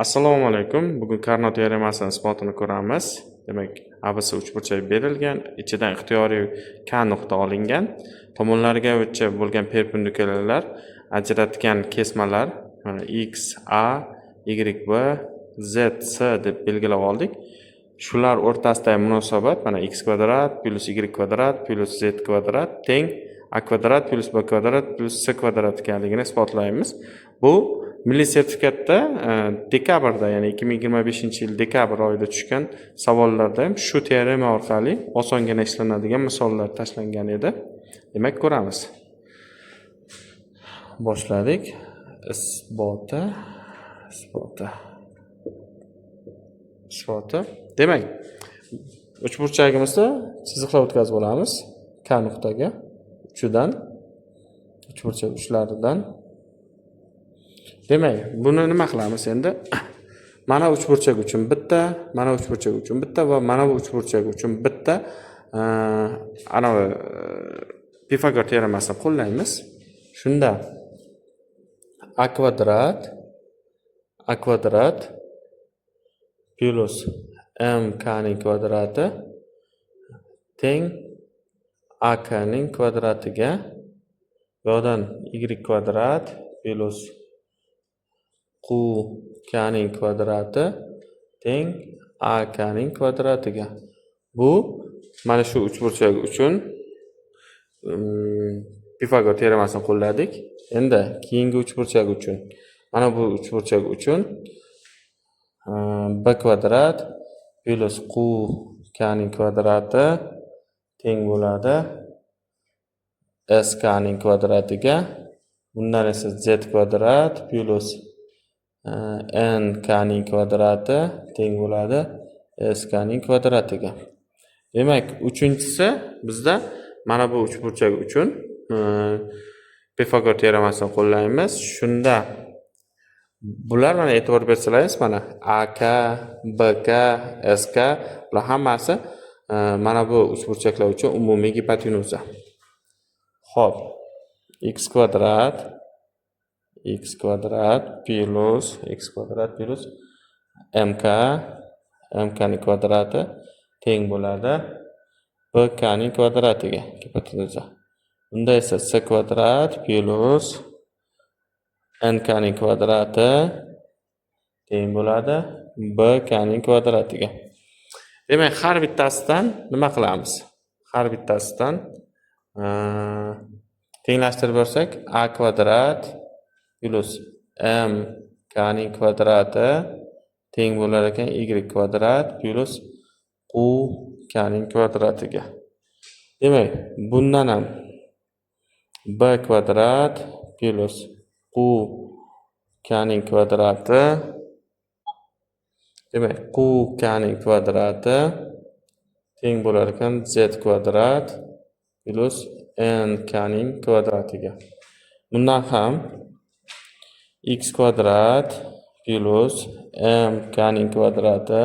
Assalomu alaykum. Bugun Karno teoremasini isbotini ko'ramiz. Demak, ABC uchburchak berilgan, ichidan ixtiyoriy K nuqta olingan. Tomonlargacha bo'lgan perpendikulyarlar ajratgan kesmalar mana X, A, Y, B, Z, C deb belgilab oldik. Shular o'rtasidagi munosabat mana x kvadrat plyus y kvadrat plyus z kvadrat teng a kvadrat plyus b kvadrat plyus c kvadrat ekanligini isbotlaymiz. Bu milliy sertifikatda dekabrda, ya'ni 2025-yil dekabr oyida tushgan savollarda ham shu teorema orqali osongina ishlanadigan misollar tashlangan edi. Demak, ko'ramiz. Boshladik. Isboti, isboti. Isboti. Demak, uchburchagimizda chiziqlar o'tkazib olamiz. K nuqtaga uchidan, uchburchak uchlaridan. Demak, buni nima qilamiz endi? Mana uchburchak uchun bitta, mana uchburchak uchun bitta va mana bu uchburchak uchun bitta anavi Pifagor teoremasini qo'llaymiz. Shunda a kvadrat plyus mk ning kvadrati teng ak ning kvadratiga, bu yoqdan y kvadrat plyus qk ning kvadrati teng ak ning kvadratiga. Bu mana shu uchburchak uchun Pifagor teoremasini qo'lladik. Endi keyingi uchburchak uchun, mana bu uchburchak uchun b kvadrat plyus qk ning kvadrati teng bo'ladi sk ning kvadratiga. Bundan esa z kvadrat plyus nk ning kvadrati teng bo'ladi sk ning kvadratiga. Demak, uchinchisi bizda mana bu uchburchak uchun Pifagor teoremasini qo'llaymiz. Shunda bular, mana, e'tibor bersalaringiz, mana AK, BK, SK, bular hammasi mana bu uchburchaklar uchun umumiy gipotenuza. Xo'p, x kvadrat plyus mk, mk ning kvadrati teng bo'ladi bk ning kvadratiga, gipotenuza. Bunda esa c kvadrat plyus nk ning kvadrati teng bo'ladi bk ning kvadratiga. Demak, har bittasidan nima qilamiz? Har bittasidan tenglashtirib borsak, a kvadrat plyus m k ning kvadrati teng bo'lar ekan y kvadrat plyus q k ning kvadratiga. Demak, bundan ham b kvadrat plyus q k ning kvadrati, demak, q k ning kvadrati teng bo'lar ekan z kvadrat plyus n k ning kvadratiga. Bundan ham x kvadrat plyus m k ning kvadrati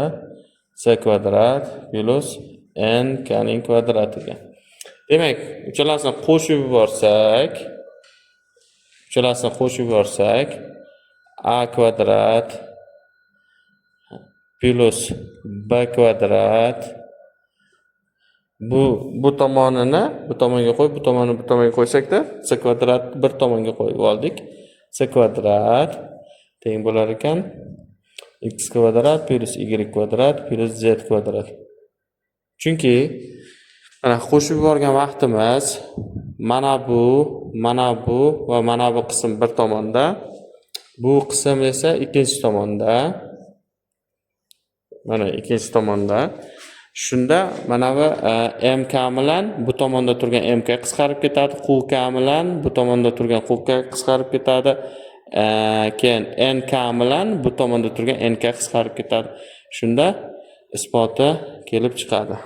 c kvadrat plyus n k ning kvadratiga. Demak, uchalasini qo'shib yuborsak, a kvadrat plyus b kvadrat, bu tomonini bu tomonga qo'yib, bu tomonini bu tomonga qo'ysakda, c kvadrat bir tomonga qo'yib oldik. C kvadrat teng bo'lar ekan x kvadrat plyus y kvadrat plyus z kvadrat. Chunki mana qo'shib yuborgan vaqtimiz mana bu, mana bu va mana bu qism bir tomonda, bu qism esa ikkinchi tomonda. Mana ikkinchi tomonda. Shunda mana bu mk bilan bu tomonda turgan mk qisqarib ketadi, qk bilan bu tomonda turgan qk qisqarib ketadi. Keyin nk bilan bu tomonda turgan nk qisqarib ketadi. Shunda isboti kelib chiqadi.